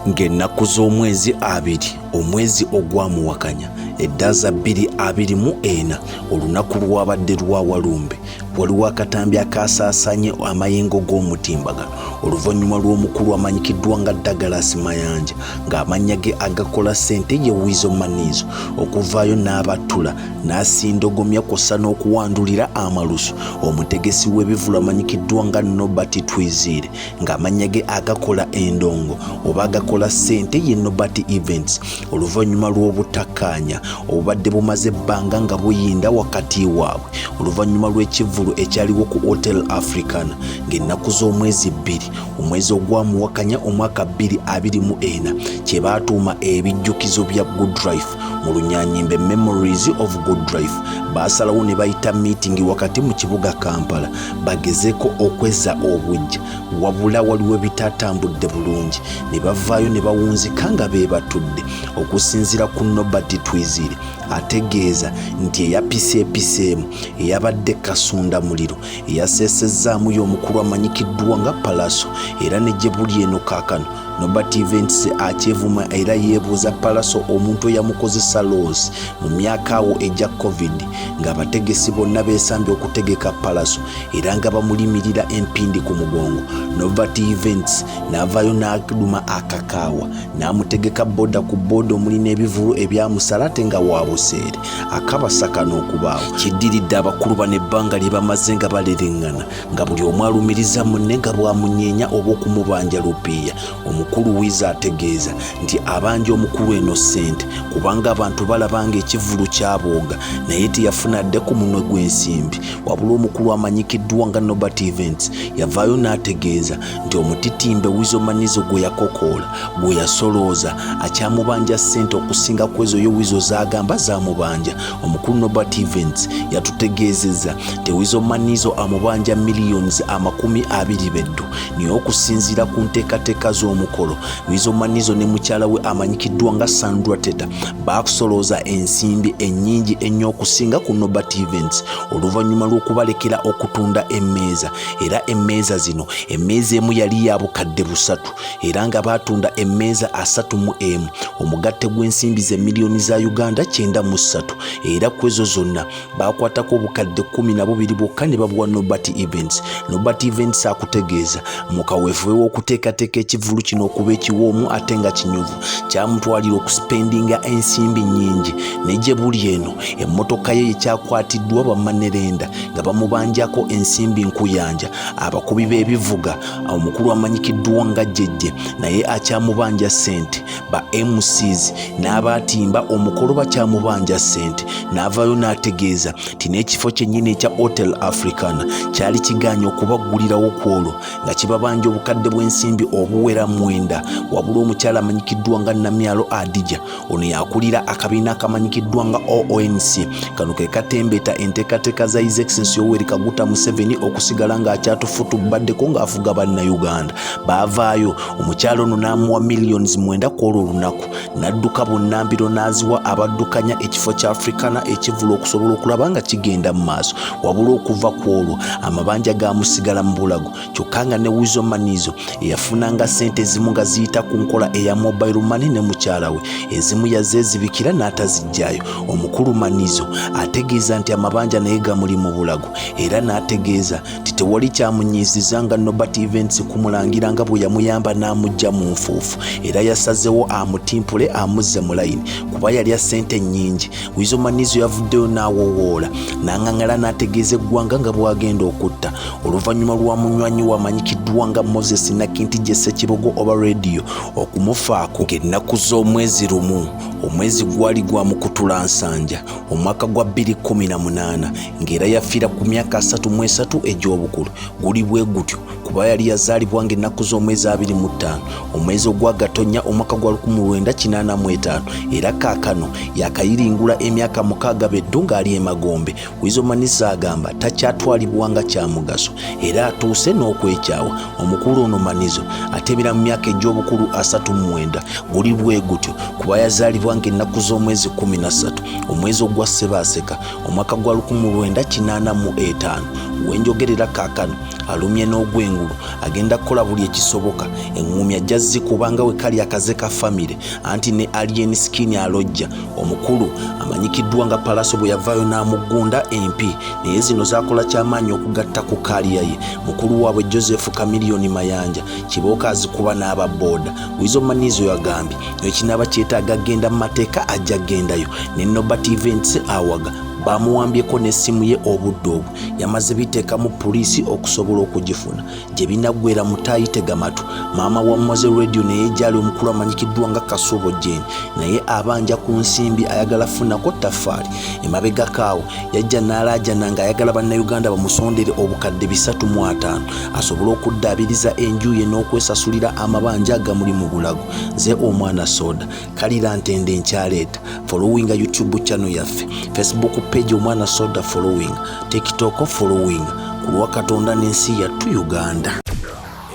Ng'ennaku z'omwezi 2 omwezi ogwamuwakanya eddaza 2024, olunaku lwabadde lwa walumbe, waliwo akatambi akasaasaanye amayengo g'omutimbagano oluvannyuma lw'omukulu amanyikiddwa nga Douglas Mayanja, ng'amannya ge agakola ssente ye Weasel Manizo, okuvaayo n'abattula n'asindogomya kw'ossa n'okuwandulira amalusu omutegesi w'ebivvulu amanyikiddwa nga Nobert Twizire, ng'amannya ge agakola endongo oba agakola ssente ye Nobert Events, oluvannyuma lw'obutakkaanya obubadde bumaze ebbanga nga buyinda wakati waabwe oluvannyuma lw'ekivvulu ekyaliwo ku Hotel Africana ng'ennaku z'omwezi 2 omwezi ogwamuwakanya omwaka 2024, kye baatuuma ebijjukizo bya Good Life, mu lunyanyimbe Memories of Good Life. Baasalawo ne bayita meeting wakati mu kibuga Kampala bagezeko okwezza obujja, wabula waliwo ebitatambudde bulungi ne bavaayo ne bawunzika nga beebatudde. Okusinziira ku Nobert Twizire, ategeeza nti eyapiseepiseemu eyabadde Kasunda Muliro eyaseesezzaamu y'omukulu amanyikiddwa nga Palaso, era ne gye buli eno kaakano Nobert Events akyevuma era yeebuuza Palaso omuntu eyamukozesa loosi mu myaka awo egya COVID, ng'abategesi bonna beesambye okutegeka Palaso era nga bamulimirira empindi ku mugongo. Nobert Events n'avaayo n'aduma akakaawa n'amutegeka boda ku boda omuli n'ebivulu ebyamusala ate nga wa buseere. Akabasa kano okubaawo kiddiridde abakulu bano ebbanga lye bamaze nga balereŋŋana, nga buli omu alumiriza munne nga bw'amunyeenya oba okumubanja lupiiya. Omukulu Wiza ategeeza nti abanja omukulu eno ssente kubanga abantu balaba ng'ekivvulu kyabooga, naye teyafuna dde ku munwe gw'ensimbi. Wabula omukulu amanyikiddwa nga Nobert Events yavaayo n'ategeeza nti omutitimbe Weasel Manizo gwe yakokoola, gwe yasolooza, akyamubanja ssente okusinga ku ezo ye Weasel z'agamba z'amubanja. Omukulu Nobert Events yatutegeezezza nti Weasel Manizo amubanja millions 20 beddu, naye okusinziira ku nteekateeka z'omukolo, Weasel Manizo ne mukyala we amanyikiddwa nga Sandra Teta baakusolooza ensimbi ennyingi ennyo okusinga ku Nobert Events oluvannyuma lw'okubalekera okutunda emmeeza. Era emmeeza zino, emmeeza emu yali ya 3,000, era nga baatunda emmeeza 31, omugatte gw'ensimbi ze miliyoni za Uganda 93, era ku ezo zonna baakwatako obukadde 12 bwokka ne babuwa Nobert Events. Nobert Events akutegeeza mu kaweefube w'okuteekateeka ekivvulu kino okuba ekiwoomu ate nga kinyuvu, kyamutwalira okusipendinga ensimbi nnyingi, ne gye buli eno emmotoka ye ekyakwatiddwa bamanerenda nga bamubanjako ensimbi nkuyanja. Abakubi b'ebivuga, omukulu amanyikiddwa nga Jjejje naye akyamubanja ssente, ba MCs n'abaatimba omukolo bakyamubanja ssente. N'avaayo n'ategeeza nti n'ekifo kyennyini ekya Hotel Africana kyali kigaanye okubaggulirawo ku olwo nga kibabanja obukadde bw'ensimbi obuwera 9. Wabula omukyala amanyikiddwa nga Namyalo Adija, ono yakulira akabiina akamanyikiddwa nga ONC, kano ke katembeeta enteekateeka za His Excellency Yoweri Kaguta Museveni okusigala ng'akyatufutubaddeko ng'afuga Bannayuganda, baavaayo omukyala ono n'amuwa millions 9 ku olwo olunaku, n'adduka bunnambiro n'aziwa abaddukanya ekifo kya Africana ekivvulu okusobola okulaba nga kigenda mu maaso. Wabula okuva ku olwo amabanja gaamusigala mu bulago, kyokka nga ne Weasel Manizo eyafunanga ssente ezimu nga ziyita ku nkola eya mobile money ne mukyala we, ezimu yazeezibikira n'atazigyayo. Omukulu Manizo ategeeza nti amabanja naye gamuli mu bulago, era n'ategeeza nti tewali kyamunyiiziza nga Nobert Events kumulangira nga bwe yamuyamba n'amuggya mu nfuufu, era yasazewo amutimpule amuzze mu layini kuba yalya ssente nnyingi. Weasel Manizo yavuddeyo n'awowoola n'aŋŋaŋala n'ategeeza eggwanga nga bw'agenda okutta oluvannyuma lwa munywanyi we amanyikiddwa nga Moses Nakintije Ssekibogo oba Radio okumufaako ng'ennaku z'omwezi 1 omwezi gwali gwa mukutula nsanja omwaka gwa 2018, ng'era yafiira ku myaka 33 egy'obukulu. Guli bwe gutyo kuba yali yazaalibwa ng'ennaku z'omwezi 25 omwezi ogwa Gatonya omwaka gwa 1985, era kaakano yakayiringula emyaka 6 beddu ng'ali emagombe. Weasel Manizo agamba takyatwalibwa nga kya mugaso era atuuse n'okwekyawa. Omukulu ono Manizo atebera mu myaka egy'obukulu 39. Guli bwe gutyo kuba yazaalibwa Yazaalibwa ng'ennaku z'omwezi 13 omwezi ogwa Ssebaaseka omwaka gwa 1985. Wenjogerera kaakano alumye n'ogwengulu, agenda kukola buli ekisoboka eŋŋumi ajja zikuba nga we kali akaze ka famire. Anti ne Alien Skin alojja omukulu amanyikiddwa nga Pallaso bwe yavaayo n'amuggunda empi, naye zino zaakola kyamaanyi okugatta ku kaaliya ye. Mukulu waabwe Joseph Chameleone Mayanja kibooka azikuba n'aba booda. Weasel Manizo yagambye ekinaaba kyetaaga genda mu mateeka ajja gendayo. Ne Nobert Events awaga bamuwambyeko n'essimu ye obudde obwo yamaze biteekamu puliisi okusobola okugifuna. Gye binaggwera mutaayitega matu. Maama wa Moze Radio naye gyali omukulu amanyikiddwa nga Kasubo Jane naye abanja ku nsimbi ayagala funako taffaali. Emabegako awo yajja n'alaajana ng'ayagala Bannayuganda bamusondere obukadde 350 asobole okuddaabiriza enju ye n'okwesasulira amabanja agamuli mu bulago. Nze Omwana Soda kalira ntende nkyaleeta. Followinga YouTube channel yaffe, Facebook page Omwana Soda following, TikTok following, ku lwa Katonda n'ensi yattu Uganda.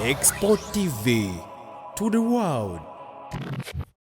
Export TV to the world.